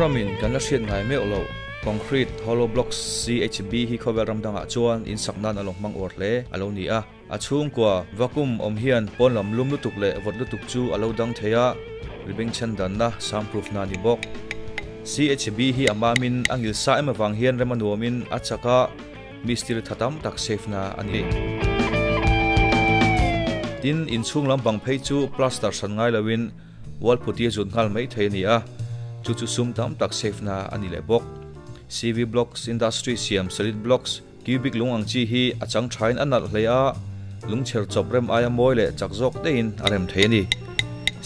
Mizoramin kan la hriat ngai meuh loh Concrete Hollow Blocks, CHB, hi khawvel ram dangah chuan in sak nan a lo hmang uar hle a lo ni a. A chhungkua vacuum awm hian pawn lam lum lutuk leh vawt lutuk chu a lo dang thei a, ribing chhan danna, sound proof na a ni bawk. CHB hi a mamin a ngil sa em avang hian rem a nuamin a chak a, mistiri tha tam tak safe na a ni. Tin, inchhung lam bang phei chu plaster hran ngai loin Wall phuti a zut nghal mai thei a ni a, chu chu sum tam tak safe na a ni leh bawk. CV Blocks Industry siam solid blocks, cubic lung ang chi hi a chang thain a nalh hle a, lungchher chawp rem aia mawi leh chak zawk deihin a rem thei a ni.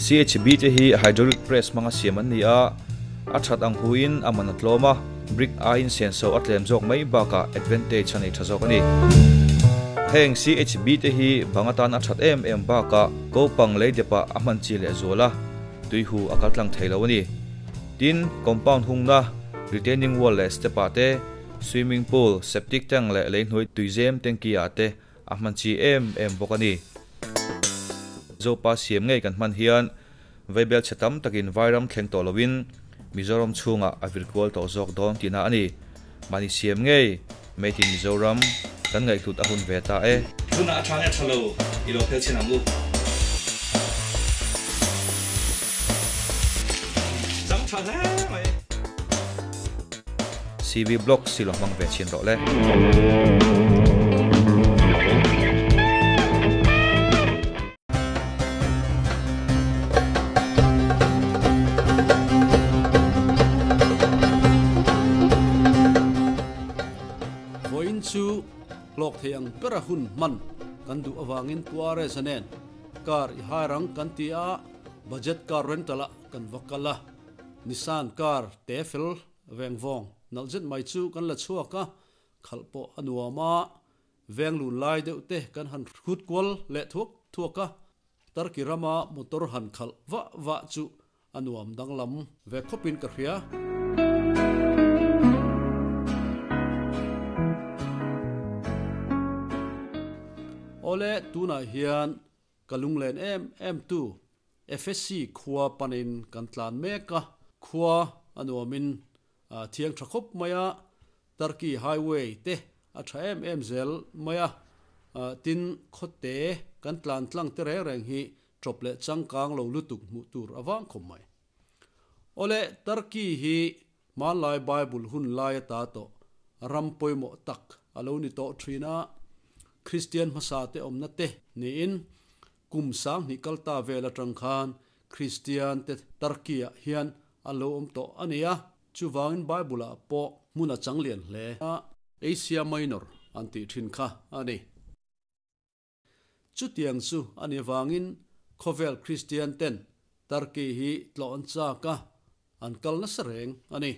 CHB te hi hydraulic press hmanga siam an ni a, a that ang huin a man a tlawm a, brick aiin senso a tlem zawk mai bakah advantage a nei tha zawk a ni. Heng CHB te hi bang atan a that em em bakah, Kopang lei depah a hman chi leh zual a, tuihu a kal tlang thei lo a ni. Tin, compound hungna, retaining wall leh step ah te, swimming pool, septic tank leh lei hnuai tuizem tanky ah te a hman chi em em bawk a ni. Zopa siam ngei kan hman hian Vaibel chhe tam takin Vairam thleng tawh loin Mizoram chhungah a vir kual tawh zawk dawn tihna a ni. Mahni siam ngei Made in Mizoram kan ngaihhlut a hun ve ta e. Tunah a tha nge tha lo i lo phel chhin ang u. Zang tha hle mai. CV blog si lo hmang ve chhin rawh le. Vawiin chu hlawk thei ang bera hun hman kan duh avangin Pu RS a nen car i hai rang kan ti a, budget car rental ah kan va kal a, Nissan car te fel veng vawng nalh zet mai chu kan la chhuak a, khalh pawh a nuam a, Veng lun lai deuh te kan han hrut kual leh thuak thuak a, Turkey rama motor han khalh vah vah chu a nuam danglam ve khawpin ka hria. Awle, tunah hian ka lunglen em em tu FSC khua panin kan tlan mek a, khua a nuamin thiang tha khawp mai a, Turkey highway te a tha em em zel mai a, tin khawte kan tlan tlang te reng reng hi tawp leh changkang lo lutuk hmuh tur a vang khawp mai. Awle, Turkey hi hmanlai Bible hun lai ata tawh ram pawimawh tak a lo ni tawh thin a, Kristian hmasa te awmna te niin kum sanghnih kal ta vel atang khan Kristian te Turkey ah hian an lo awm tawh a ni a. Chuvangin Bible-ah pawh hmun a chang lian hle a, Asia Minor an tih thin kha a ni. Chutiang chu a ni vangin khawvel Kristian ten Turkey hi tlawh an chak a, an kal nasa reng a ni.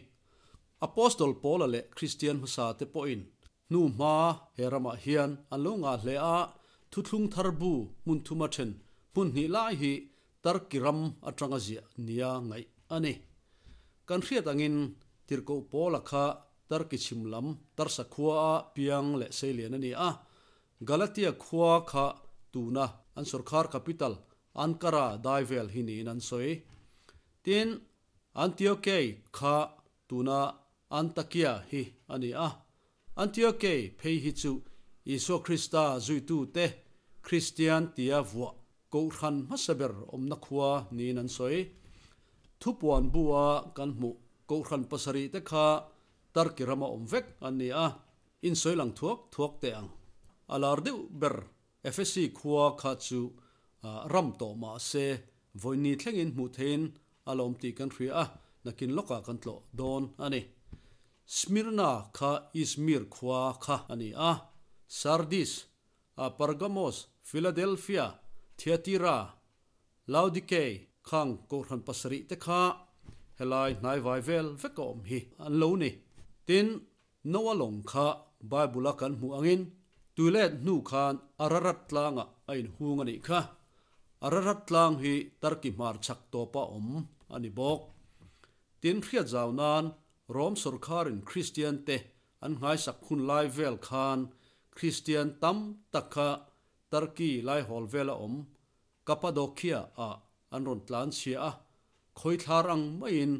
Apostol Paula leh Kristian hmasa te pawhin hnu hma he ramah hian an lo ngah hle a, thuthlung thar bu hmun thuma then hmun hnih lai hi Turkey ram atanga ziah nia ngaih a ni. Kan hriat angin Tirhkoh Paula kha Turkey chhim lam Tarsa khuaa piang leh seilian a ni a. Galatia khua kha tuna an sorkar capital Ankara dai vel hi niin an sawi. Tin, Antiokei kha tuna Antakya hi a ni a. Antiokei phei hi chu Isua Krista zuitute Kristian tia vuah Kohhran hmasa ber awmna khua niin an sawi. Thupuan bu-a kan hmuh Kohhran pasarih te kha Turkey rama awm vek an ni a, insawi lang thuak thuak teh ang. A lar deuh ber Efesi khua kha chu ram tawh mah se vawiin thlengin hmuh theihin a la awm tih kan hria a, nakin lawkah kan tlawh dawn a ni. Smyrna kha Izmir khua kha a ni a, Sardis, Pergamos, Philadelphia, Thyatira, Laodikei khang Kohhran pasarih te kha helai hnaivai vel vek a awm hi an lo ni. Tin, Noa lawng kha Bible-a kan hmuh angin tuilet hnu khan Ararat tlangah a inhung a nih kha. Ararat tlang hi Turkey hmarchhak tawpa awm a ni bawk. Tin, hriat zau nan Rom sawrkharin Kristian te an nghaisak hun lai vel khan Kristian tam tak kha Turkey laihawl vela awm Cappadocia ah an rawn tlan chhia a, khawithlar ang maiin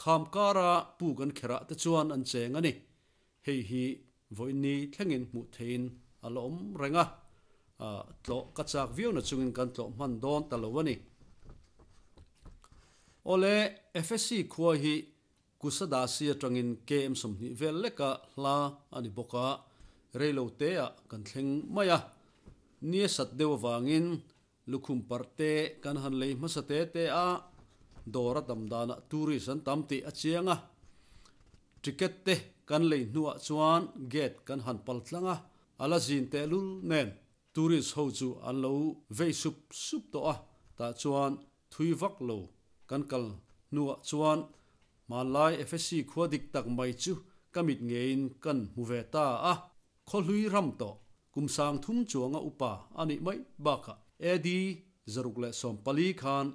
Kham kara puk an kherah te chuan an cheng a ni. Hei hi vawiin thlengin hmuh theihin a la awm reng a, tlawh ka chak viau na chungin kan tlawh hman dawn ta lo a ni. Awle, Efesi khua hi Kusadasi atangin KM 20 vel leka hla a ni bawk a, reilo teah kan thleng mai a. Nia sat deuh avangin Lukhum parh te kan han lei hmasa te te a, dawr a tam danah tourist an tam tih a chiang a. Ticket te kan lei hnuah chuan gate kan han pal tlang a, a la zin tehlul nen tourist ho chu an lo vei sup sup tawh a, tah chuan thui vak lo kan kal hnuah chuan hmanlai FSC khua dik tak mai chu ka mit ngeiin kan hmu ve ta a. Khawhlui ram tawh kum 3000 chuanga upa a nih mai bakah AD 614 khan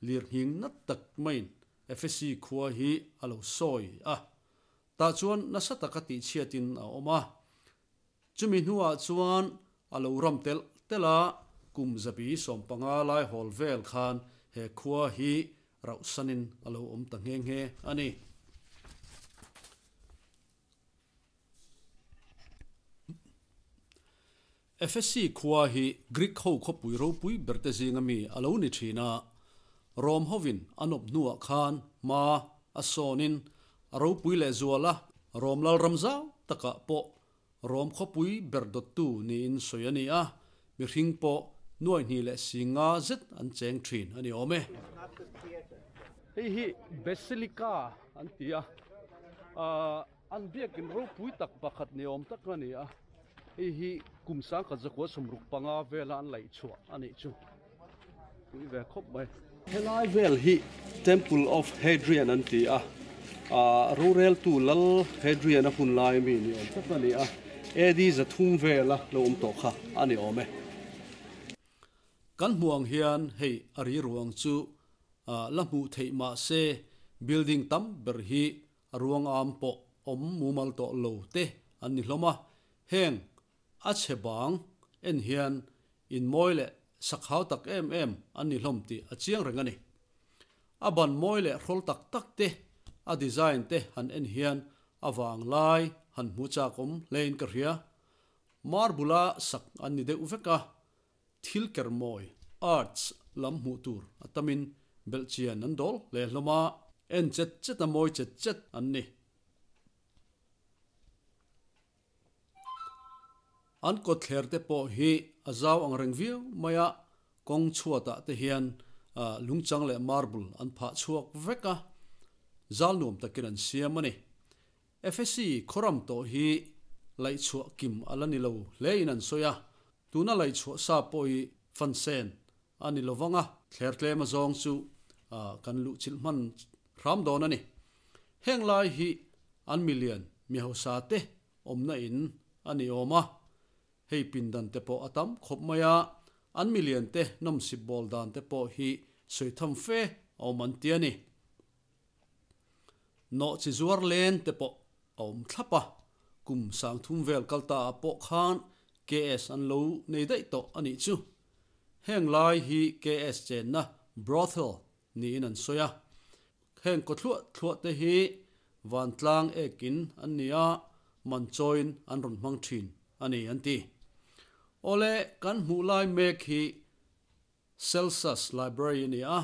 lirnghing nat tak maiin Efesi khua hi a lo sawi a. Tah chuan nasa taka tihchhiatin a awm a. Chumi hnuah chuan a lo ram telh telh a, kum 150 lai hawl vel khan he khua hi rauhsanin a lo awm ta nghe nghe a ni. Efesi khua hi Greek ho khawpui ropui berte zinga mi a lo ni thin a, Rom hovin an awp hnuah khan hma a sawnin a ropui leh zual a, Rom lal ram zau takah pawh Rom khawpui ber dawttu niin sawi a ni a, mihring pawh 2,500 zet an cheng thin a ni awm e. Hei hi Basilica an ti a. An biakin ropui tak pakhat ni awm tak a ni a, hei hi kum 1965 vela an laih chhuah a nih chu pui ve khawp mai. Helai vel hi Temple of Hadrian an ti a, ah roreltu lal Hadrian a hun lai mi ni awm tak a ni a, AD 300 vela lo awm tawh kha a ni awm e. Kan hmuh ang hian hei a ri ruang chu la hmuh theih mah se building tam ber hi A ruang am pawh awm mumal tawh lo te an ni hlawm a, heng a chhe bang en hian in mawi leh sakhau tak em em an ni hlawm tih a chiang reng a ni. A ban mawi leh hrawl tak tak te, a design te han en hian a vang lai han hmu chak awm hlein ka hria. Marble a sak an ni deuh vek a, Thil kermawi, arts, lam hmuh tur a tamin belhchian an dawl hle hlawm a, en chet chet a mawi chet chet an ni. An kawtthler te pawh hi a zau ang reng viau mai a, kawng chhuatah te hian lungchang leh marble an phah chhuak vek a, zal nuam takin an siam a ni. FSC khawram tawh hi laihchhuah kim a la ni lo hlein an sawi a, Tuna laihchhuah sa pawh hi fan sen a ni lovang a, thler tlem azawng chu kan luhchilh hman hram dawn a ni. Heng lai hi an milian mi hausa te awmna in a ni awm a, hei pindan te pawh a tam khawp mai a, an milian te nawmsip bawl dan te pawh hi sawi tham fe a awm an ti a ni. Nawh chi zuar len te pawh a awm thlap a, kum 3000 vel kal ta ah pawh khan KS an lo nei daih tawh a nih chu. Heng lai hi KS chenna brothel niin an sawi a. Heng kaw thluah thluah te hi vantlang ekin an ni a, man chawiin an rawn hmang thin a ni an ti. Awle kan hmuh lai mek hi Celsus Library a ni a,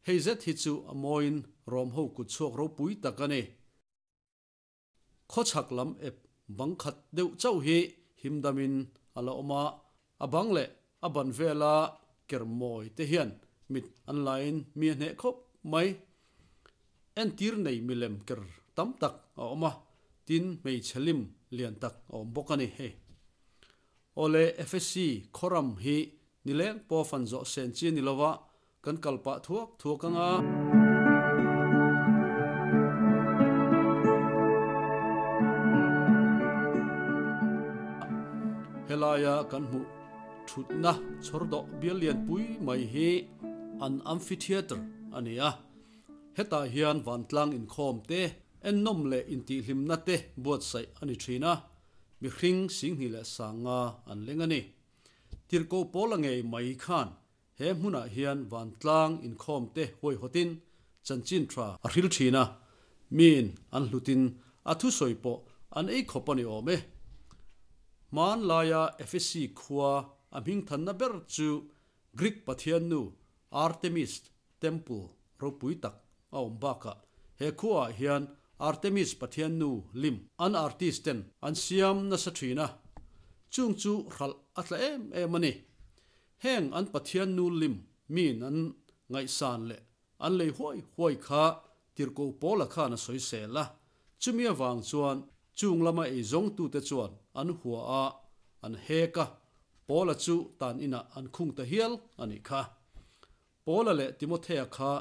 Hei zet hi chu a mawiin Rom ho kut chhuak ropui tak a ni. Khawchhak lam ep bang khat deuh chauh hi himdamin a la awm a, a bang leh a ban vela ker mawi te hian mit an laiin mi a hneh khawp mai. Entir nei milem ker tam tak a awm a, tin hmeichhe lim lian tak a awm bawk a ni hei. Awle FSC khawram hi nileng pawh fan zawh sen chi a ni lova, Kan kal pah thuak thuak anga. Helaia kan hmuh thutna chhawr dawh bial lianpui mai hi an amphitheatre a ni a. Hetah hian vantlang inkhawm te, ennawm leh intihhlimna te buatsaih a ni thin a, mihring 2500 an leng a ni. Tirhkoh pawl a ngei mai khan He hmunah hian vantlang inkhawmte huaihawtin chanchin tha a hril thin a. Miin an hlutin a thusawi pawh an ei khawp a ni awm e. Hmanlaia Efesi khua a hmingthanna ber chu Greek pathiannu Artemis temple ropui tak a awm bakah he khuaah hian Artemis pathiannu lim an artist ten an siam nasa thin a, chung chu hralh a tla em em a ni. Heng an pathiannu lim miin an ngaihsan leh an lei huai huai kha Tirhkoh Paula khan a sawisel a, chumi avang chuan chung lama eizawngtute chuan an hua a, an hek a, Paula chu tan inah an khung ta hial a nih kha. Paula leh Timothea kha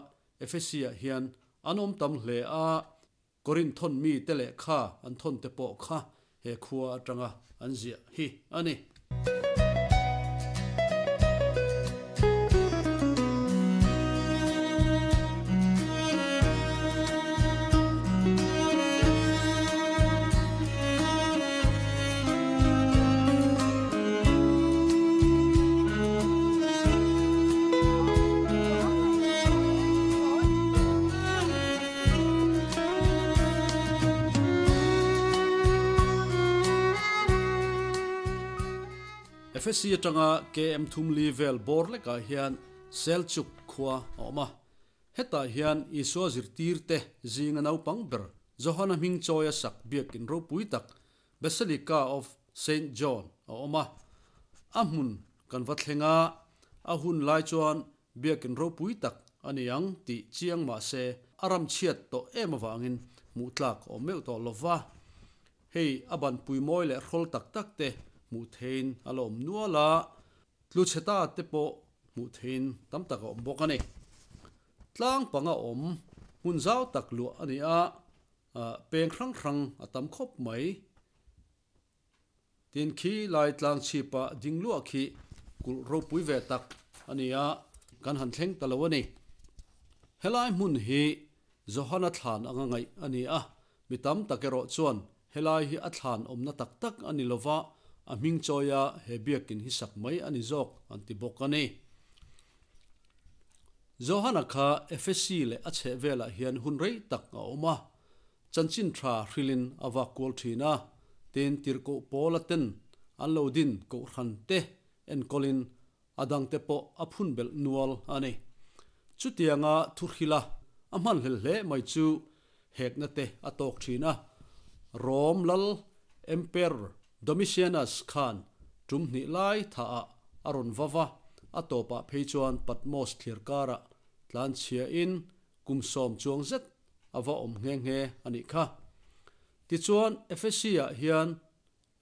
Efesiah hian an awm tam hle a, Korinth thawn mite lehkha an thawn te pawh kha he khua atanga an ziah hi a ni. FSC atanga KM thumli vel bawr lekah hian Selchuk khua a awm a. Hetah hian Isua zirtirte zinga naupang ber Johana hming chawia sak biakin ropui tak Basilica of Saint John a awm a. A hmun kan va thleng a, a hun lai chuan Biakin ropui tak a ni ang tih chiang mah se a ram chhiat tawh em avangin hmuh tlak a awm meuh tawh lo va. Hei a ban pui mawi leh hrawl tak tak te hmuh theiin a la awm nual a, tlu chhe ta te pawh hmuh theiin tam tak a awm bawk a ni. Tlang panga awm hmun zau tak luah a ni a, peng hrang hrang a tam khawp mai. Tin khi lai tlang chhipa ding luah khi kulh ropui ve tak a ni a, kan han thleng ta lo a ni. Helai hmun hi Johana thlan anga ngaih a ni a, mi tam tak erawh chuan helai hi a thlan awmna tak tak a ni lova, a hming chawia he biakin hi sak mai a ni zawk an ti bawk a ni. Johana kha Efesi leh a chhehvelah hian hun rei tak a awm a, Chanchin tha hrilin a vak kual thin a, tin tirhkoh Paula ten an lo din kohhran te enkawlin a dangte pawh a phun belh nual a ni. Chutianga thu hrila a hman hlel hle mai chu hekna te a tawk thin a, Rom lal Emperor Domitianus khan tum hnih lai thaah a rawn va va, a tawpah phei chuan Patmos thlir karah tlanchhiain Kum 10 chuang zet a va awm nghe nghe a nih kha. Tichuan Efesi-ah hian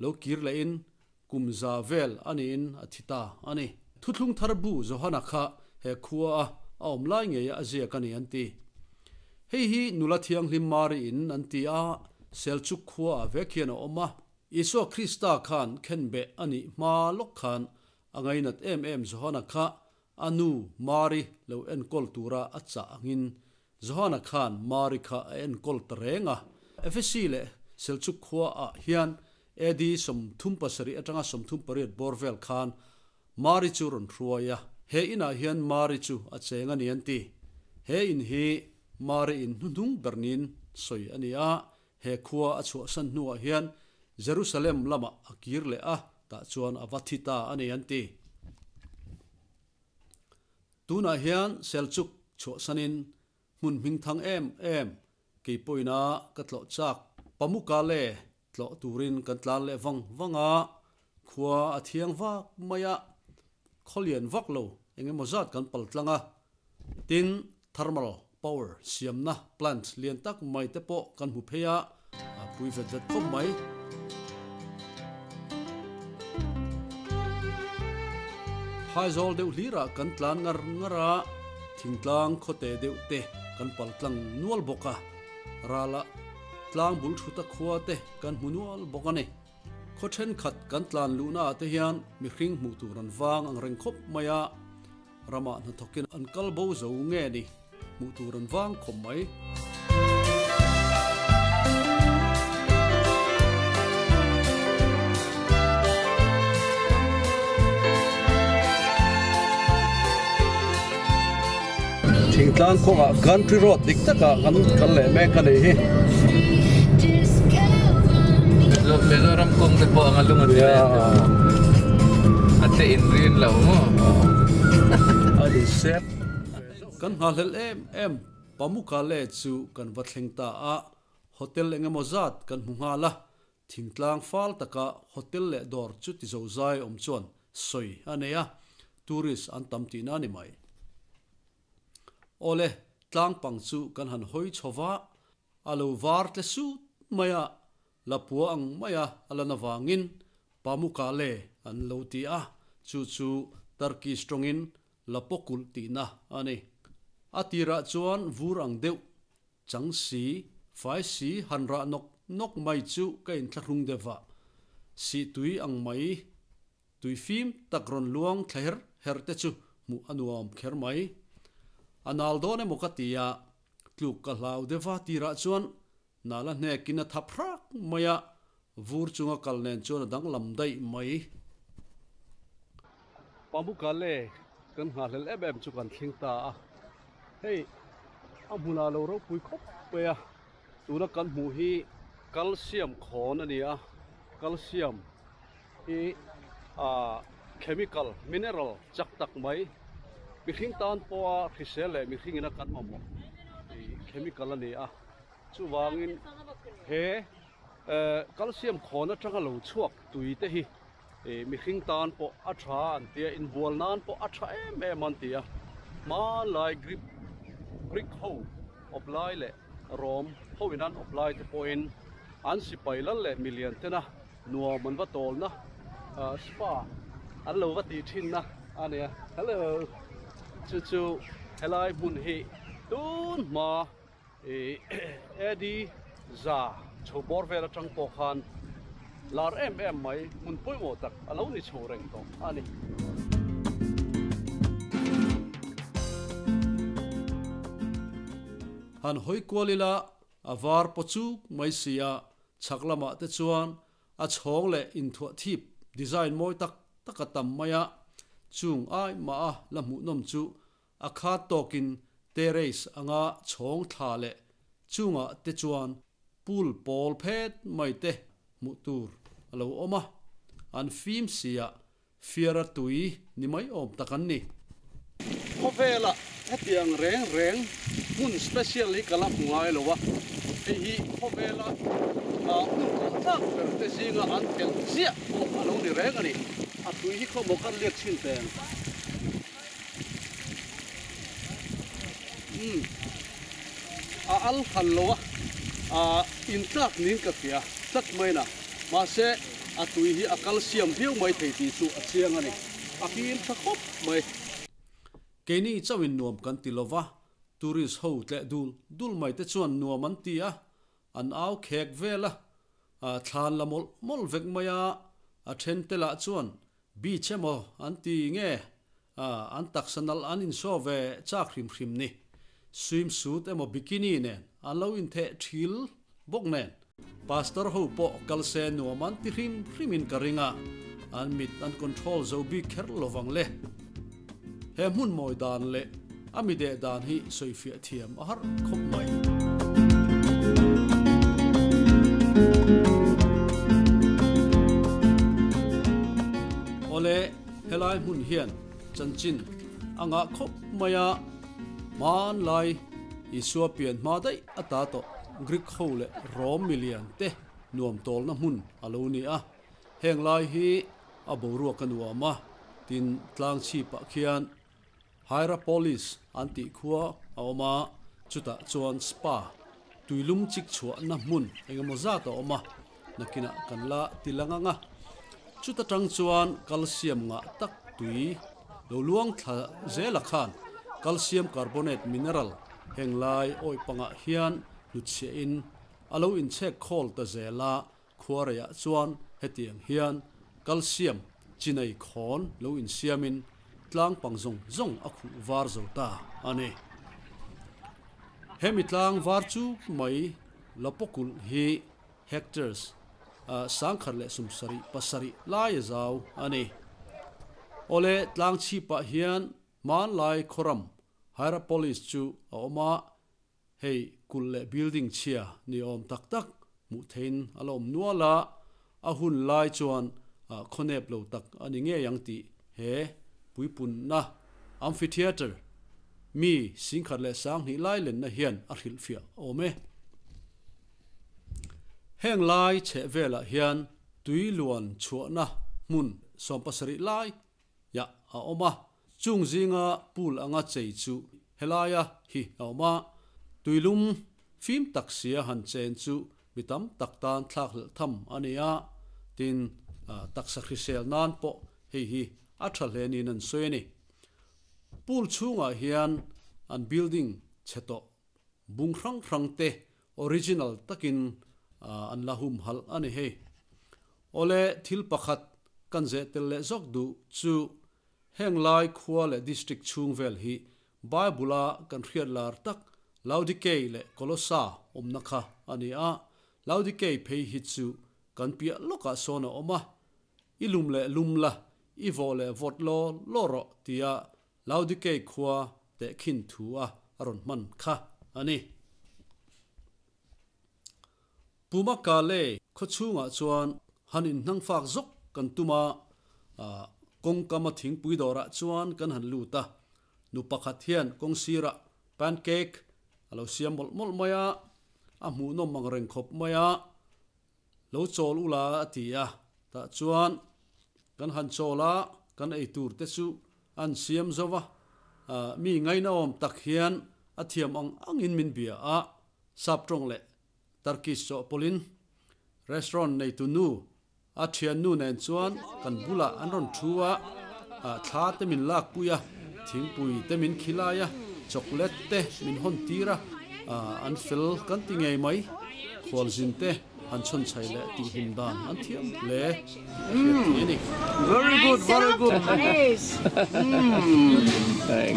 lo kir lehin kum 100 vel a niin a thi ta a ni. Thuthlung thar bu Johana kha he khua a a awm lai ngeia a ziak a ni an ti. Hei hi nula thianghlim Mari in an ti a, Selchuk khua ah vek hian a awm a. Isua Krista khan khenbeh a nih hma lawk khan a ngainat em em Johana kha A nu Mari lo enkawl tura a chah angin Johana khan Mari kha a enkawl ta reng a. Efesi leh Selchuk khua ah hian AD 37 atanga 38 bawr vel khan Mari chu rawn hruai a. He inah hian Mari chu a cheng a ni an ti. He in hi Mari in hnuhnung ber niin sawi a ni a. He khua a chhuahsan hnuah hian Jerusalem lamah a kir leh a, tah chuan a va thi ta a ni an ti. Tunah hian Selchuk chhuahsanin hmun hming thang em em kei pawhin a ka tlawh chak Pamukkale tlawh turin kan tlan leh vang vang a, khua a thiang vak mai a, khawlian vak lo eng emaw zat kan pal tlang a, Tin, thermal power siamna plant lian tak mai te pawh kan hmu phei a, a pui vet vet khawp mai. Phaizawl deuh hlirah kan tlan ngar ngar a, thingtlang khawte deuh te kan pal tlang nual bawk a, ralah tlang bul thuta khua te kan hmu nual bawk a ni. Khaw thenkhat kan tlan luhna ah te hian mihring hmuh tur an vang ang reng khawp mai a, ramah hnathawkin an kal bo zo nge ni hmuh tur an vang khawp mai. Thingtlang kawngah country road dik takah kan kal leh mek a nih hi. Mizoram kawng te pawh anga lung a ti leh a te in rin lo maw. A ni sep. Kan nghahhlelh em em Pamukkale chu kan va thleng ta a, hotel engemaw zat kan hmu nghal a, Thingtlang fal taka hotel leh dawr chu ti zo zai awm chuan sawi a nei a, tourist an tam tihna a ni mai. Awle, tlang pang chu kan han hawi chho va, a lo var tle sut mai a, lapua ang maia a lan avangin Pamukkale an lo ti a, chu chu Turkish tawngin Lapokulh tihna a ni. A tirah chuan vur ang deuh Chang si, fai si han rah nawk nawk mai chu ka inthlahrung deuh va. Sih tui ang mai, tui fim tak rawn luang thla her her te chu hmuh a nuam kher mai. A nal dawn emaw ka ti a, tluk ka hlau deuh va tirah chuan nal a hnekin a thap hrak mai a, vur chunga kal nen chuan a danglam daih mai. Pamukkale kan nghahhlelh em em chu kan thleng ta a, hei a hmunah lo ropui khawp mai a, tuna kan hmuh hi calcium khawn a ni a, calcium hi ah chemical mineral chak tak mai mihring tan pawha hrisel leh mihring ina kan mamawh ih chemical a ni a, chuvangin he calcium khawn atanga lo chhuak tui te hi. Ih mihring tan pawh a tha an ti a, inbual nan pawh a tha em em an ti a, hmanlai Greek Greek ho awp lai leh Rom ho in an awp lai te pawhin an sipai lal leh milian tena nuam an va tawlna ah spa an lo va tih thinna a nia. Hello chu chu helai hmun hi tun hma Ih AD za chho bawr vel atang pawh khan lar em em mai hmun pawimawh tak a lo ni chho reng tawh a ni. Han hawi kual ila a var paw chuk mai si a, chhak lamah te chuan a chhawng leh inthuah thip design mawi tak tak a tam mai a, chung ai mah a la hmuhnawm chu A khat tawkin terrace anga chhawng thla leh chungah te chuan pool pawl phet mai te hmuh tur a lo awm a, an fim sia fiara tui ni mai awm tak an ni. Khawvela hetiang reng reng hmun special hi ka la hmu ngai lo a, hei hi khawvela hmun tlawhtlak ber te zinga an telh chiah pawh a lo ni reng a ni. A tui hi khawmaw kan liak chhin teng. Umm a al han lo a, ah intlak niin ka hria tlat mai na, mahse a tui hi a kalsiam viau mai thei tih chu a chiang a ni, a fim tha khawp mai. Keini chauhin nuam kan ti lova, tourist ho tleh dul dul mai te chuan nuam an ti a, an au khek vel a, thlan la mawlh mawlh vek mai a, a then te lah chuan Beach emaw an ti nge an taksa nalh an insaw ve chak hrim hrim ni. Swim suit emaw bikini nen an lo intheh thil bawk nen. Pastor ho pawh kal se nuam an ti hrim hrim in ka ring a, an mit an control zo bik kher lovang le. He hmun mawi dan leh a mi deh dan hi sawifiah thiam a har khawp mai. Awle, helai hmun hian chanchin a ngah khawp mai a, hmanlai Isua pian hma daih a ta tawh Greek ho leh Rom milian te nuam tawlna hmun a lo ni a, heng lai hi a boruak a nuam a, tin tlang chhipah khian Hierapolis an tih khua a awm a, chutah chuan spa, tuilum chik chhuahna hmun engemaw zat a awm a, nakinah kan la ti lang ang a. Chuta tang chuan calcium ngah tak tui lo luang thla zela khan calcium carbonate mineral heng lai awih pangah hian hnutchhiahin a lo inchhek khawl ta zel a, Khuareiah chuan hetiang hian calcium chinei khawn lo insiamin tlang pang zawng zawng a khuh var zo ta a ni. Hemi tlang var chu mai Lapokulh hi hectares 137 lai a zau a ni. Awle tlang chhipah hian hmanlai khawram. Hierapolis chu a awm a, hei kulh leh building chhia ni awm tak tak hmuh theihin a la awm nual a, a hun lai chuan khawnep lo tak a ni ngei ang tih he puipunna amphitheatre mi 10,200 lai lenna hian a hrilhfiah awm e. Heng lai chheh velah hian tui luan chhuahna hmun 70 lai ya a awm a, chung zinga pool anga chei chu helaia hi a awm a, tuilum fim tak sia han chen chu mi tam tak tan thlak hlelh tham a ni a, tin taksa hrisel nan pawh hei hi a tha hle niin an sawi a ni. Pool chhungah hian an building chhe tawh bung hrang hrang te original takin an la humhalh a ni hei. Awle thil pakhat kan zeh tel leh zawk duh chu heng lai khua leh district chhung vel hi Bible-a kan hriat lar tak Laodikei leh Kolossa awmna kha a ni a, Laodikei phei hi chu kan piah lawkah sawn a awm a, I lum leh lum la, i vawh leh vawt law law rawh tia Laodikei khua tehkhin thu a a rawn hman kha a ni. Pumaka-le khaw chhungah chuan han inhnangfak zawk kan tum a, kawngkama thingpui dawrah chuan kan han lut a. Nu pakhat hian kawng sirah pancake a lo siam mawlh mawlh mai a, a hmuhnawm ang reng khawp mai a. Lo chawl ula a ti a, tah chuan kan han chawl a, kan ei tur te chu an siam zo va, mi ngainawm tak hian a thiam ang angin min bia a, sap tawng leh Turkish chawhpawlhin restaurant neitu nu a thiannu nen chuan kan bulah an rawn thu a, thla te min lakpui a, thingpui te min khilai a, chocolate te min hawn tir a, an fel kan ti ngei mai. Khualzin te han chhawn chhai leh tih hlim dan an thiam hle tih a hriat thei a ni. Very good, very good.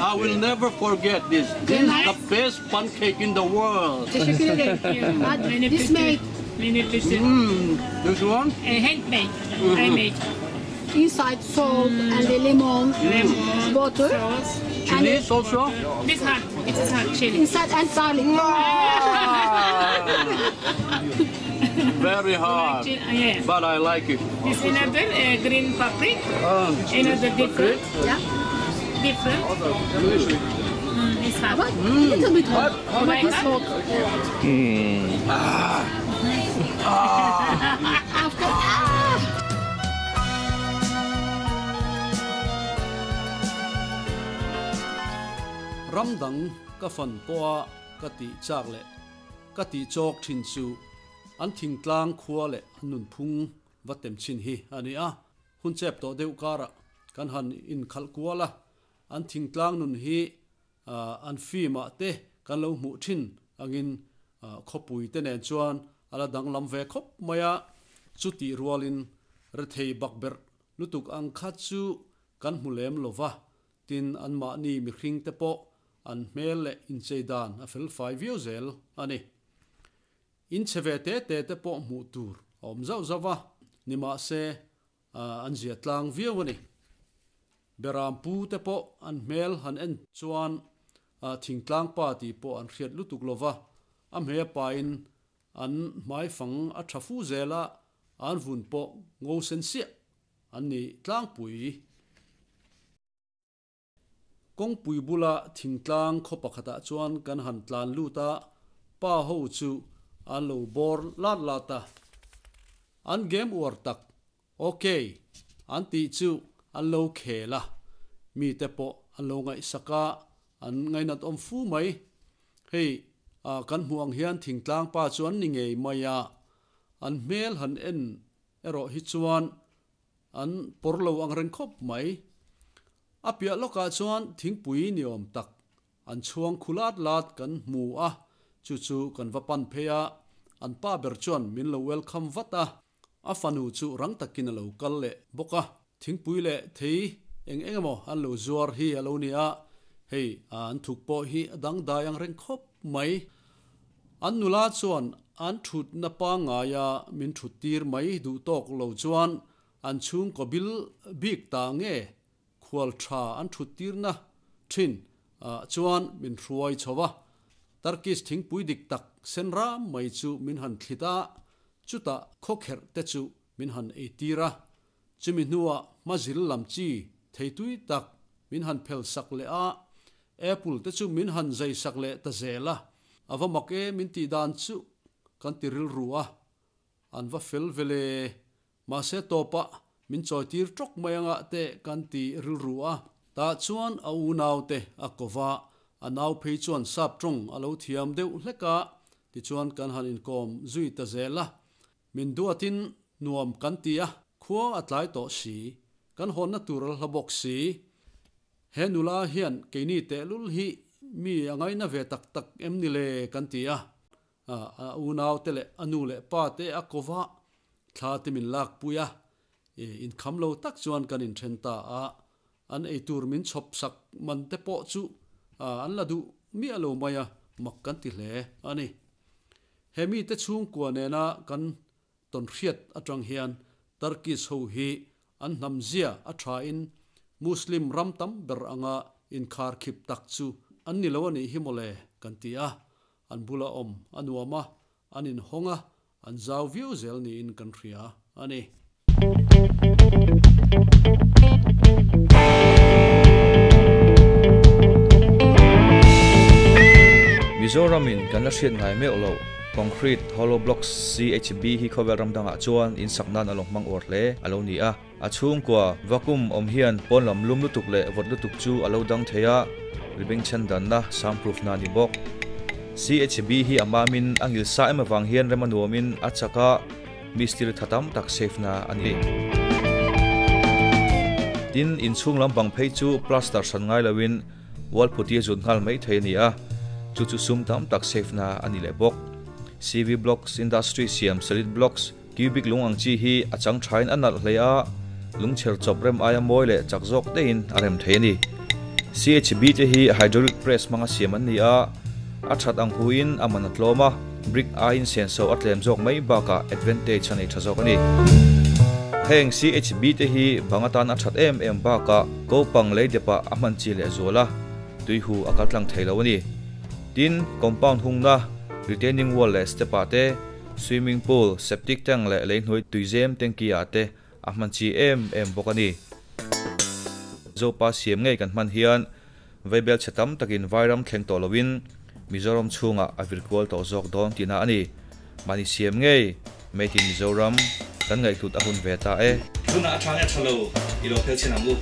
I will never forget this. This is the best pancake in the world. This made. This one? Handmade. I made. Inside salt and the lemon, water. Chilies also? This hot. It is hot chili. Inside and garlic. Very hot. Yes. But I like it. This another green paprika. Another different. Yeah. Different. It's hot. What? A little bit hot. But it's hot. After. Ram dang ka fan pawha ka tih chak leh ka tih chawk thin chu an thingtlang khua leh an nunphung va tem chin hi a ni a. Hun chep tawh deuh karah kan han inkhalh kual a, an thingtlang nun hi an film ah te kan lo hmuh thin angin khawpui te nen chuan a la danglam ve khawp mai a, chutih rualin rethei bakberh lutuk ang kha chu kan hmu lem lo va, tin anmahni mihring te pawh an hmel leh inchei dan a felfai viau zel a ni. In chhe ve te te te pawh hmuh tur a awm zauh zauh va, nimahse an zia tlang viau a ni. Beram pu te pawh an hmel han en chuan thingtlang pa tih pawh an hriat lutuk lo va, a hmei pain an hmaifang a tha fu zel a, an vun pawh ngo sen siah an ni tlangpui. Kawngpui bula thingtlang khaw pakhatah chuan kan han tlan lut a, pa ho chu an lo bawr lat lat a. An game uar tak, ok, an tih chu an lo khel a, mite pawh an lo ngaihsak a, an ngainat awm fu mai. Hei, kan hmuh ang hian thingtlang pa chu an ni ngei mai a, an hmel han en erawh hi chuan An pawr lo ang reng khawp mai. A piah lawkah chuan thingpui ni awm tak an chhuang khu lat lat kan hmu a, chu chu kan va pan phei a, an pa ber chuan min lo welcome vat a, a fanu chu rang takin a lo kal leh bawk a. Thingpui leh thei eng eng emaw an lo zuar hi a lo ni a, hei an thuk pawh hi a dangdai ang reng khawp mai. An nula chuan an thutna pangngaia min thut tir mai duh tawk lo chuan an chhungkaw bil bik ta nge khual tha an thut tirna thin ah chuan min hruai chho a, Turkish thingpui dik tak sen ram mai chu min han thlit a, chutah khawkherh te chu min han eitir a, chumi hnuah hmazil lam chi theitui tak min han phel sak leh a, apple te chu min han zai sak leh ta zel a, a va mak e min tih dan chu kan ti rilru a, an va fel vel e, mahse tawpah min chawitir tawk mai anga te kan ti rilru a, tah chuan a unau te a ko va, a nau phei chuan sap tawng a lo thiam deuh hlek a, tichuan kan han inkawm zui ta zel a. Min duatin nuam kan ti a, khua a tlai tawh si, kan hawnna tur a hla bawk si. He nula hian keini tehlul hi mi a ngaina ve tak tak em ni le kan ti a, a unau te leh a nu leh pa te a ko va, thla te min lakpui a, inkham lo tak chuan kan inthen ta a, an eitur min chhawp sak man te pawh chu an la duh miah lo mai a, mak kan ti hle a ni. He mite chhungkua nena kan tawnhriat atang hian Turkish ho hi an hnam zia a thain Muslim ram tam ber anga inkharkhip tak chu an ni lo a nih hi mawle kan ti a, an bula awm a nuam a, an inhawng a, an zau viau zel niin kan hria a ni. Mizoram in kan la hriat ngai meuh loh Concrete Hollow Blocks, CHB, hi khawvel ram dangah chuan in sak nan a lo hmang uar hle a lo ni a. A chhungkua vacuum awm hian pawn lam lum lutuk leh vawt lutuk chu a lo dang thei a, ri bengchhen danna, soundproof na a ni bawk. CHB hi a mamin a ngil sa em avang hian rem a nuamin a chak a, Mistiri tha tam tak safe na a ni. Tin, inchhung lam bang phei chu plaster hran ngai loin wall putty a zut nghal mai thei a ni a, chu chu sum tam tak safe na a ni leh bawk. CV blocks, industry siam solid blocks, cubic lung ang chi hi a chang thain a nalh hle a, lungchher chawp rem aia mawi leh chak zawk deihin a rem thei a ni. CHB te hi hydraulic press hmanga siam an ni a, a that ang huin a man a tlawm a, brick aiin senso a tlem zawk mai bakah advantage a nei tha zawk a ni. Heng CHB te hi bang atan a that em em bakah kopang lei depah a hman chi leh zual a, tuihu a kal tlang thei lo a ni. Tin, compound hungna, retaining wall leh step ah te, swimming pool, septic tank leh leihnuai tuizem tanky ah te a hman chi em em bawk a ni. Zopa siam ngei kan hman hian Vaibel chhe tam takin Vairam thleng tawh loin Mizoram chhungah a vir kual tawh zawk dawn tihna a ni. Mahni siam ngei Made in Mizoram kan ngaihhlut a hun ve ta e. Tunah a tha nge tha lo i lo phel chhin ang u.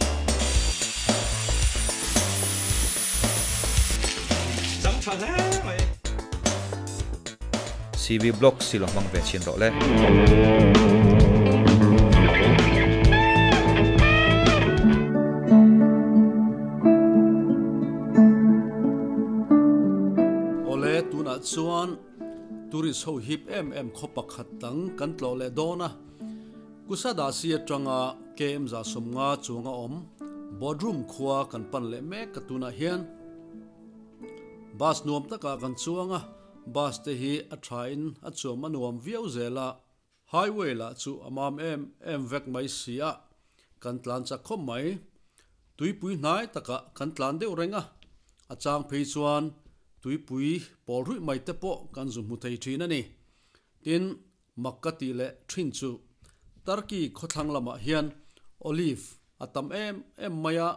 Chang tha hle mai. CV blog si lo hmang ve chhin rawh le. Awle tunah chuan tourist ho hip em em khaw pakhat dang kan tlawh leh dawn a, Kusadasi atanga KM 150 chuanga awm Bodrum khua kan pan leh mek ka tunah hian bus nuam takah kan chuang a. Bus te hi a tha in a chuam a nuam viau zel a, highway lah chu a mam em em vek mai si a, kan tlan chak khawp mai. Tuipui hnai takah kan tlan deuh reng a, a chang phei chuan tuipui pawl ruih mai te pawh kan zu hmu thei thin a ni. Tin, mak ka tih leh thin chu Turkey khawthlang lamah hian olive a tam em em mai a,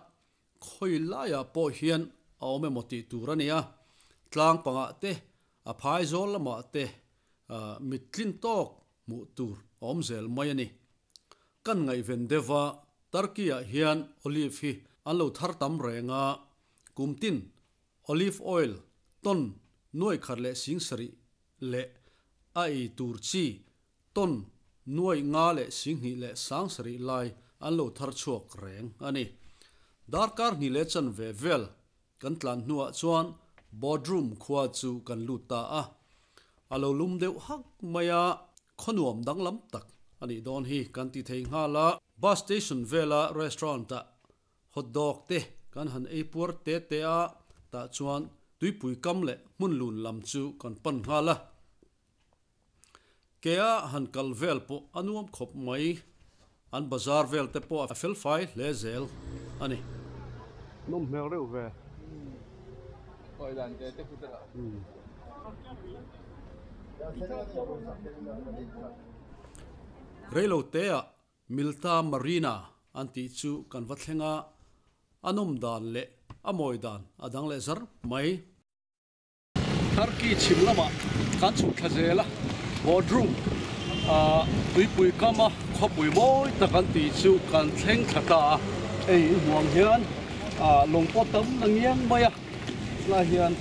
Khawi laiah pawh hian a awm emaw tih tur a ni a, tlang pangah te, a phai zawl lamah te mit tlin tawk hmuh tur a awm zel mai a ni. Kan ngaihven deuh a, Turkey-ah hian olive hi an lo thar tam reng a, kum tin olive oil ton nuai khat leh sing sarih leh a ei tur chi Tawn nuai nga leh singhnih leh sang sarih lai an lo thar chhuak reng a ni. Darkar hnih leh chanve vel kan tlan hnuah chuan Bodrum khua chu kan lut ta a. A lo lum deuh hak mai a, khawnuam danglam tak a nih dawn hi kan ti thei nghal a. Bus station vela restaurant ah hot dog te kan han ei puar te te a, tah chuan tuipui kam leh hmun lun lam chu kan pan nghal a. Kea han kal vel pawh a nuam khawp mai, an bazar vel te pawh a fel fai hle zel a ni. Nawm hmel reuh ve. Reilo tea Milta Marina an tih chu kan va thleng a, a nawm dan leh a mawi dan a dang leh zar mai. Turkey chhim lamah kan chhuk thla zel a, Bodrum tuipui kama khawpui mawi tak an tih chu kan thleng thla ta a, hei i hmuh ang hian lawng pawh tam na ngiang mai a, helai hian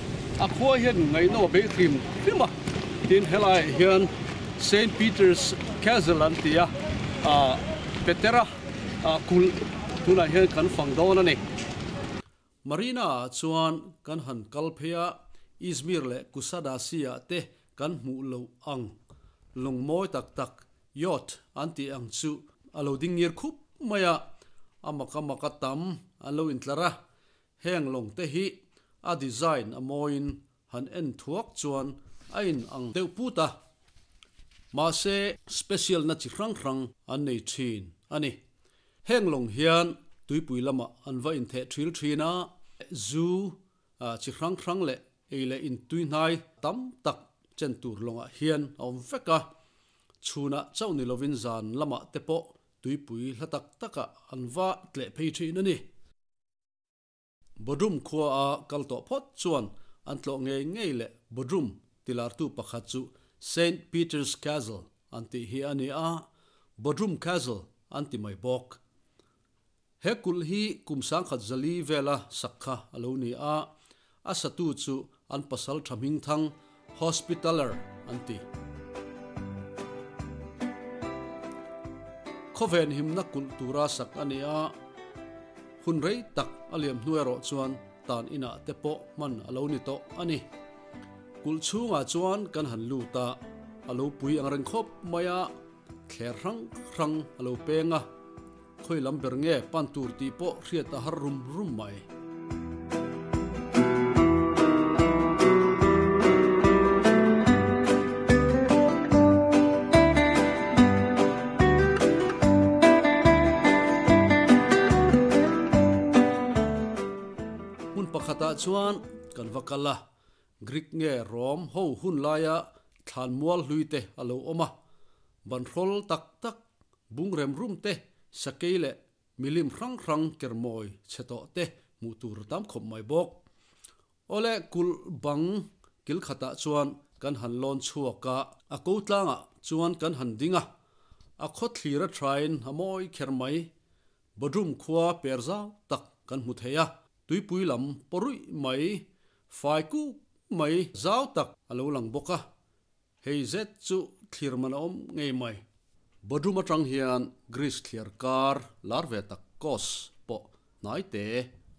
a khua hian ngaihnawm a bei hrim hrim a, tin helaiah hian Saint Peter's Castle an ti a, Petera kulh tunah hian kan fang dawn a ni. Marina ah chuan kan han kal phei a, Izmir leh Kusadasi ah te kan hmuh loh ang lung mawi tak tak, yacht an tih ang chu a lo ding ngir khup mai a, a maka maka tam an lo intlar a, heng lawng te hi a design a mawiin han en thuak chuan a in ang deuh put a, mahse special na chi hrang hrang an nei thin a ni. Heng lawng hian tuipui lamah an va intheh thil thin a, zu chi hrang hrang leh ei leh in tui hnai tam tak chen tur lawngah hian a awm vek a, chhunah chauh ni lovin zan lamah te pawh tuipui hla tak takah an va tleh phei thin a ni. Bodrum khua a kal tawh phawt chuan an tlawh ngei ngei leh Bodrum tilartu pakhat chu Saint Peter's Castle an tih hi a ni a, Bodrum Castle an ti mai bawk. He kulh hi kum sangkhat zali vela sak kha a lo ni a, a satu chu an pasal tha hmingthang Hospitaller an ti. Khawven himna kulh tura sak a ni a, hun rei tak a liam hnu erawh chuan tan inah te pawh hman a lo ni tawh a ni. Kulh chhungah chuan kan han lut a, a lo pui ang reng khawp mai a, thler hrang hrang a lo peng a. Khawi lam ber nge pan tur tih pawh hriat a har rum rum mai. Hmun pakhatah chuan kan va kal a, Greek nge Rom ho hun laia thlan mual hlui te a lo awm a, banhrawl tak tak Bung rem rum te, sakei leh milim hrang hrang kermawi chhe tawh te hmuh tur tam khawp mai bawk. Awle kulh bang kil khatah chuan kan han lawn chhuak a, a ko tlangah chuan kan han ding a, a khaw thlir a thain a mawi kher mai. Bodrum khua per zau tak kan hmu thei a, tuipui lam pawruih mai, fai kuk mai zau tak a lo lang bawk a. Hei zet chu thlir man a awm ngei mai. Bodrum atang hian Greece thliar kar lar ve tak Kos pawh hnai te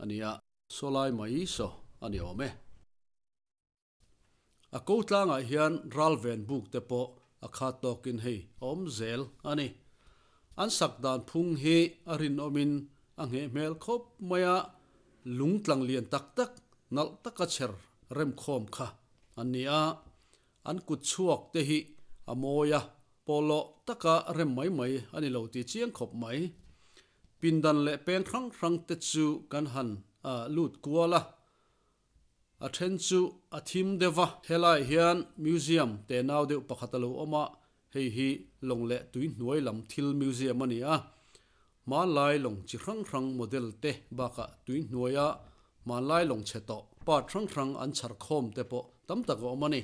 a ni a. Sawlai mai saw a ni awm e. A ko tlangah hian ral ven buk te pawh a khat tawkin hei a awm zel a ni. An sak dan phung hi a rinawmin a ngheh hmel khawp mai a, lung tlang lian tak tak nalh taka chher remkhawm kha an ni a. An kut chhuak te hi a mawi a, pawlawh taka rem mai mai a ni lo tih chiang khawp mai. Pindan leh peng hrang hrang te chu kan han lut kual a, a then chu a thim deuh a. Helai hian museum te nau deuh pakhat a lo awm a, hei hi lawng leh tui hnuai lam thil museum a ni a. Hmanlai lawng chi hrang hrang model te bakah tui hnuaia hmanlai lawng chhe tawh part hrang hrang an chhar khawm te pawh tam tak a awm a ni.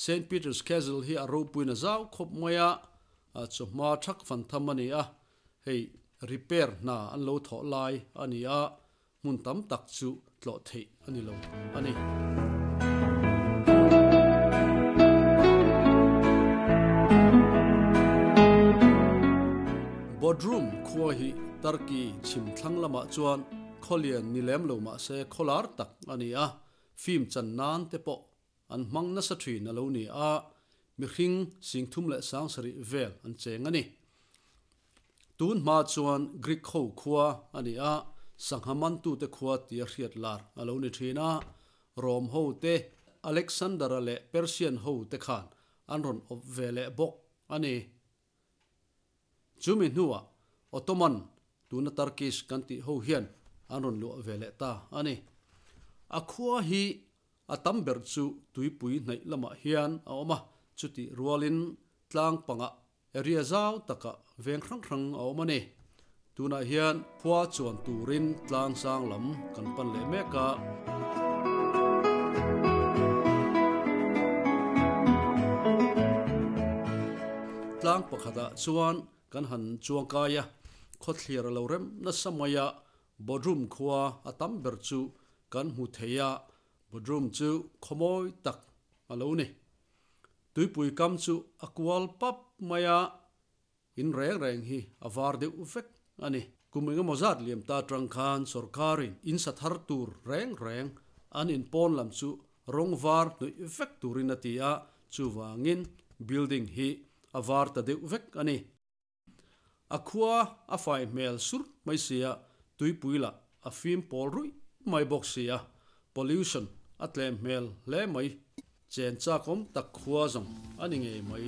Saint Peter's Castle hi a ropuina zau khawp mai a, chawhma thak fan tham a ni a, hei repair hna an lo thawh lai a ni a, hmun tam tak chu tlawh theih a ni lo a ni. Bodrum khua hi Turkey chhim thlang lamah chuan khawlian ni lem lo mah se khawlar tak a ni a, film chan nan te pawh an hmang nasa thin a lo ni a, mihring singthum leh sangsarih vel an cheng a ni. Tun hma chuan Greek ho khua a ni a, sangha mantute khua tia hriat lar a lo ni thin a, Rom ho te, Alexander-a leh Persian ho te khan an rawn awp ve leh bawk a ni. Chumi hnuah Ottoman, tuna Turkish kan tih ho hian an rawn luah ve leh ta a ni. A khua hi. A tam ber chu tuipui hnaih lamah hian a awm a, chutih rualin tlang pangah area zau takah veng hrang hrang a awm a ni. Tunah hian khua chuan turin tlang sang lam kan pan leh mek a. Tlang pakhatah chuan kan han chuang kai a, khawthlir a lo rem nasa mai a, Bodrum khua a tam ber chu kan hmu thei a, Bodrum chu khawmawi tak a lo ni. Tuipui kam chu a kual pap mai a, in reng reng hi a var deuh vek a ni. Kum engemaw zat liam ta atang khan sorkarin in sa thar tur reng reng an in pawn lam chu rawng var hnawih vek turin a ti a, chuvangin building hi a var ta deuh vek a ni. A khua a fai hmel sur mai sia, tuipui lah a fim pawl ruih mai bawk sia, pollution a tlem hmel hle mai. Chen chakawm tak khua zawng a ni ngei mai.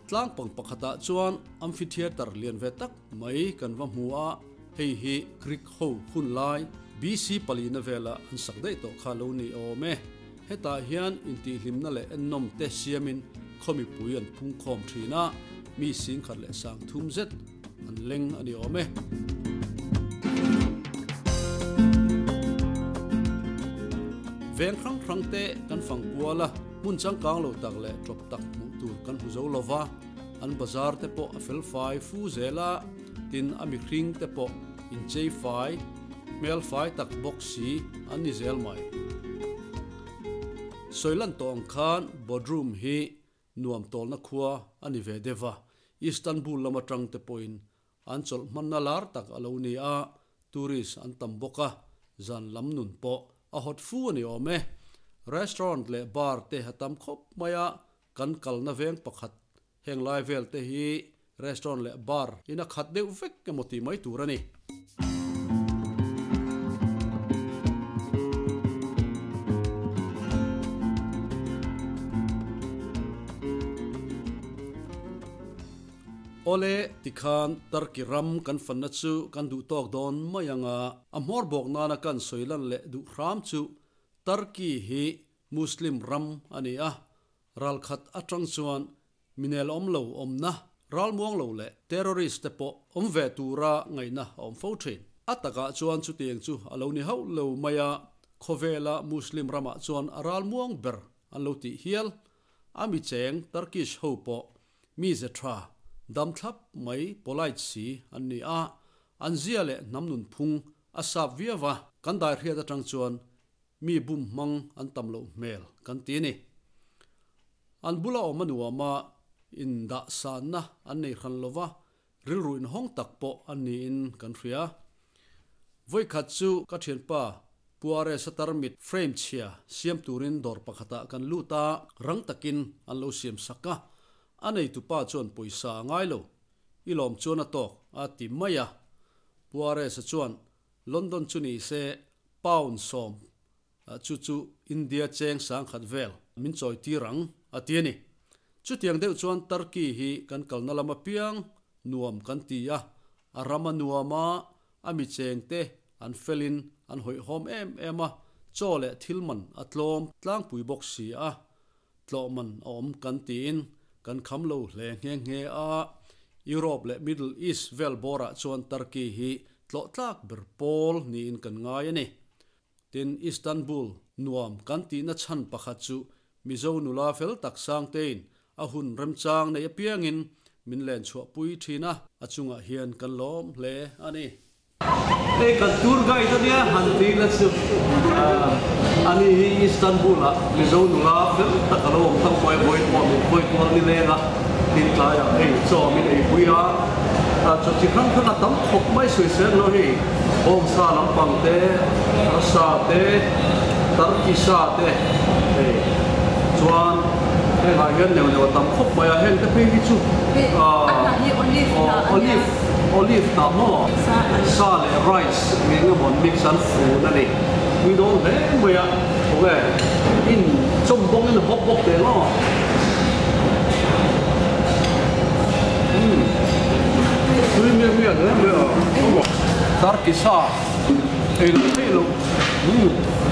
Tlangpang pakhatah chuan amphitheatre lian ve tak mai kan va hmu a, hei hi Greek ho hun lai BC palina vela an sak daih tawh kha lo ni awm e. Hetah hian intihhlimna leh ennawm te siamin khaw mipui an phungkhawm thin a, mi singkhat leh sang thum zet an leng a ni awm e. Veng hrang hrang te kan fang kual a, hmun changkang lo tak leh tawp tak hmuh tur kan hmu zo lo va, an bazar te pawh a fel fai fu zel a, tin a mihring te pawh inchei fai, hmel fai tak bawk si an ni zel mai. Sawilan tawh ang khan Bodrum hi nuam tawlna khua a ni ve deuh a, Istanbul lam atang te pawhin an chawlh hmanna lar tak a lo ni a, tourist an tam bawk a, zan lam nun pawh a hot fu a ni awm e. Restaurant leh bar te a tam khawp mai a, kan kalna veng pakhat heng lai vel te hi restaurant leh bar in a khat deuh vek emaw tih mai tur a ni. Awle, tikhan Turkey ram kan fanna chu kan duh tawk dawn mai ang a, a hmawr bawk nana kan sawi lan leh duh hram chu Turkey hi Muslim ram a ni a, ralkhat atang chuan minel awm lo awmna, ralmuang lo leh terrorist te pawh awm ve tura ngaihna a awm fo thin. A takah chuan chutiang chu a lo ni hauh lo mai a, khawvela Muslim ramah chuan a ralmuang ber an lo tih hial. A mi cheng Turkish ho pawh mi ze tha, dam thlap mai polite si an ni a, an zia leh hnam nunphung a sap viau a, kan daihriat atang chuan Mi bum hmang an tam loh hmel kan ti a ni. An bula awm a nuam a, indah sanna an nei hran lo va, rilru inhawng tak pawh an niin kan hria. Vawikhat chu ka thianpa Puare satar mit frame chhia siam turin dawr pakhatah kan lut a, rang takin an lo siam sak a, a neitupa chuan pawisa a ngai lo, i lawm chuan a tawk a ti mai a. Puare sa chuan London chu ni se pound sawm chu chu India cheng sangkhat vel min chawi tir ang a ti a ni. Chutiang deuh chuan Turkey hi kan kalna lam apiang nuam kan ti a, a ram a nuam a, a mi cheng te an felin an hawihhawm em em a, chaw leh thil man a tlawm tlangpui bawk si a, tlawh man a awm kan tiin kan kham lo hle nghe nghe a, Europe leh Middle East vel bawrah chuan Turkey hi tlawh tlak ber pawl niin kan ngai a ni. Tin, Istanbul nuam kan tihna chhan pakhat chu Mizo nula fel tak Sangtein a hun remchang nei apiangin min len chhuahpui thin a, a chungah hian kan lawm hle a ni. Hei kan tour guide a nia han ti ila chu ani hi Istanbul ah Mizo nula fel tak a lo awm thang mai vawi pawh min khawi kual ni leng a, tin tlaiah hei chaw min ei pui a, chaw chi hrang hrang a tam khawp mai sawisel lo hei bawngsa lampang te, arsa te, turkey sa te hei chuan hengah hian neuh neuh a tam khawp mai a, heng te phei hi chu olive. Olive hnah maw? Sa leh rice eng emaw an mix an fun a ni. Tui dawn hle mai a. Ok, in chawm bawk in hawp bawk teh maw? Umm, tui miah miah hle mai a. Turkey sa Ei lo thei lo.